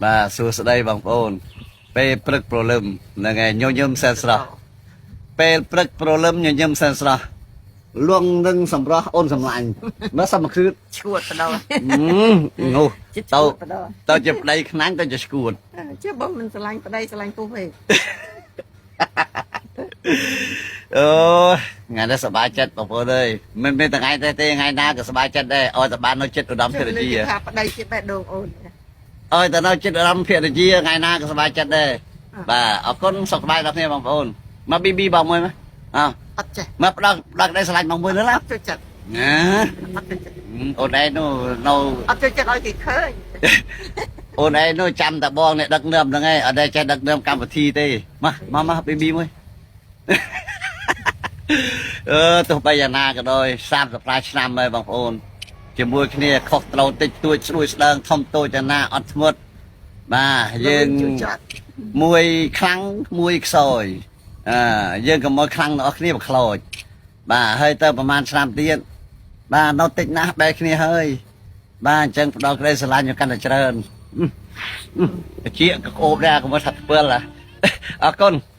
បាទសួស្តីបងប្អូន ពេលព្រឹកព្រលឹមហ្នឹងហើយញញឹមសែនស្រស់ពេលព្រឹកព្រលឹមញញឹមសែនស្រស់លងនឹងសម្រស់អូនសម្លាញ់មើលសមគ្រឿត ឈួតបដោ នោះ ចិត្ត ទៅ ឈួតបដោ ទៅជាប្តីខ្នាញ់ទៅជាឈួត ជិះបងមិនស្រឡាញ់ប្តីស្រឡាញ់ពុះទេ អើយថ្ងៃនេះសប្បាយចិត្តបងប្អូនអើយមិនមានថ្ងៃទេទេថ្ងៃណាក៏សប្បាយចិត្តដែរឲ្យតែបាននៅចិត្តឧត្តមភរិយា ថាប្តីជាបេះដូងអូន ឲ្យតែនៅចិត្តឧត្តមភរិយាថ្ងៃណាក៏សប្បាយចិត្តដែរបាទអរគុណសុខសប្បាយដល់គ្នាបងប្អូនមកប៊ីប៊ីបងមួយមកអើ អត់ចេះ មកផ្ដល់ផ្ដល់ក្តីស្រឡាញ់បងមួយលើណា អត់ចូលចិត្ត ណា អត់ចូលចិត្ត អូនឯងនោះនៅ អត់ចូលចិត្តឲ្យគេឃើញ អូនឯងនោះចាំតែបងអ្នកដឹកនាំហ្នឹងឯងអត់ដែលចេះដឹកនាំកម្មវិធីទេមកមកមកប៊ីប៊ីមួយអឺទោះបីយ៉ាងណាក៏ដោយ35ឆ្នាំហើយបងប្អូនជាមួយគ្នាខុសត្រូវតិចតួចស្ដួយស្ដើងធំតូចយ៉ាងណាអត់ធ្មត់បាទយើង ជួយចាត់ មួយខ្លាំងមួយខ្សោយអើយើងក៏មកខ្លាំងទាំងអស់គ្នាបខ្លោចបាទហើយទៅប្រហែលឆ្នាំទៀតបាទនៅតិចណាស់បែកគ្នាហើយបាទអញ្ចឹងផ្ដល់ក្តីស្រឡាញ់ឲ្យកាន់តែច្រើនតិចក៏ក្អូបដែរកុំថាខ្ពើលហ่ะអរគុណ។